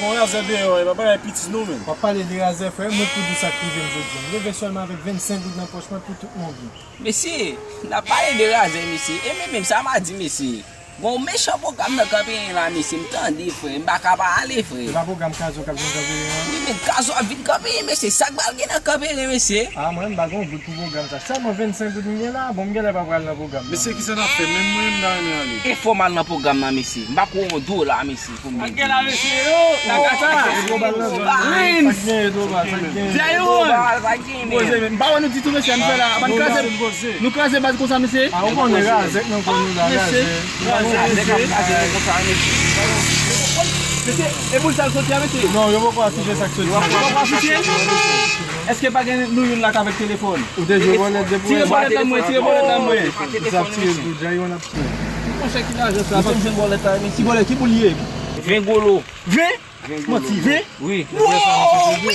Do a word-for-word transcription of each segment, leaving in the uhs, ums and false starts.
Bon, razè deyò, e pa bagay piti non, menm. W ap pale de razè, frè, mwen pou di sa k rive m jodi a. M leve sèlman avèk vennsenk goud nan pòch mwen pou tout manje. Mesye, n ap pale de razè, mesye. E men menm sa m a di, mesye. Gon mechan pwogram nan Kanperen la, mesye. M tande, frè. M pa ka pa ale, frè. Se pa pwogram Kazo k ap vin Kanperen an? Wi, men Kazo ap vin Kanperen, mesye. Sa k pral gen nan Kanperen, mesye? A, mwen, m pa gon goud pou pwogram sa. Sèlman vennsenk goud m gen la, bon, m genlè pa pral nan pwogram nan. Mesye, kisa n ap fè? Menm mwen, m ta renmen ale. E fò m al nan pwogram nan, mesye. M pa ko yon dola, mesye, pou m gen. Gen la, mesye, yo, la kata. Rins. Jayon. Poze, men m pa wè nou ditou, mesye, ann fè la. Apa n kraze, nou kraze baz konsa, mesye? A, ou konnen razèk nan kò nou la, mesye. Razèk, mesye. Mesye, e boul sa l soti a, mesye? Non, yo poko affiche sa k soti. Yo poko affiche? Èske pa gen nou youn la k avèk telefòn? Ou te jwe bòlèt depi. Tire bòlèt la mwen, tire bòlèt la mwen. Sa ap tire l tou, Jayon ap tire. Monchè, ki lajan sa? Mwen jwenn bòlèt la, mesye. Ki bòlèt, ki boul ye? Ven golo. Ven? Manti, ven? Ven? Wi. Wi, wi.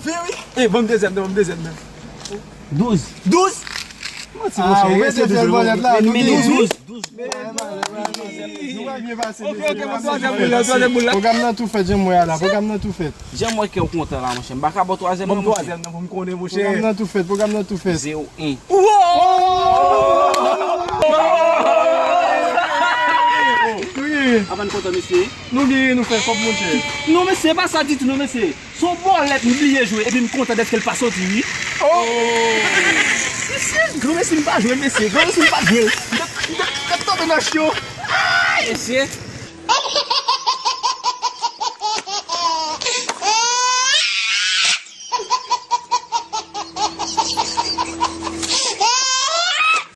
Ven, wi. E, ban m dezyèm nan, ban m dezyèm nan. Douz. Douz? Manti, monchè, ou mete fè l bòlèt la, nou gen douz. Douz. Nou pa byen pase, mesye. Ok, ok, bon, twazyèm boul la, twazyèm boul la. Pwogram nan tou fèt, jan m wè a la, pwogram nan tou fèt. Jan m wè ke w kontan la, monchè. M pa ka ba w twazyèm nan, monchè. Ban m twazyèm nan pou m konnen, monchè. Pwogram nan tou fèt, pwogram nan tou fèt. Zewo en. Wow! Nou genyen. Apa n kontan, mesye? Nou genyen, nou fè kòb, monchè. Non, mesye, pa sa ditou, non, mesye. Se yon bòlèt m bliye jwe, epi m kontan dèske l pa soti, wi. Oh! Mesye, granmesi m pa jwe l, mesye. Granmesi m pa jwe l. M te, m te, m te tonbe nan cho. Mesye.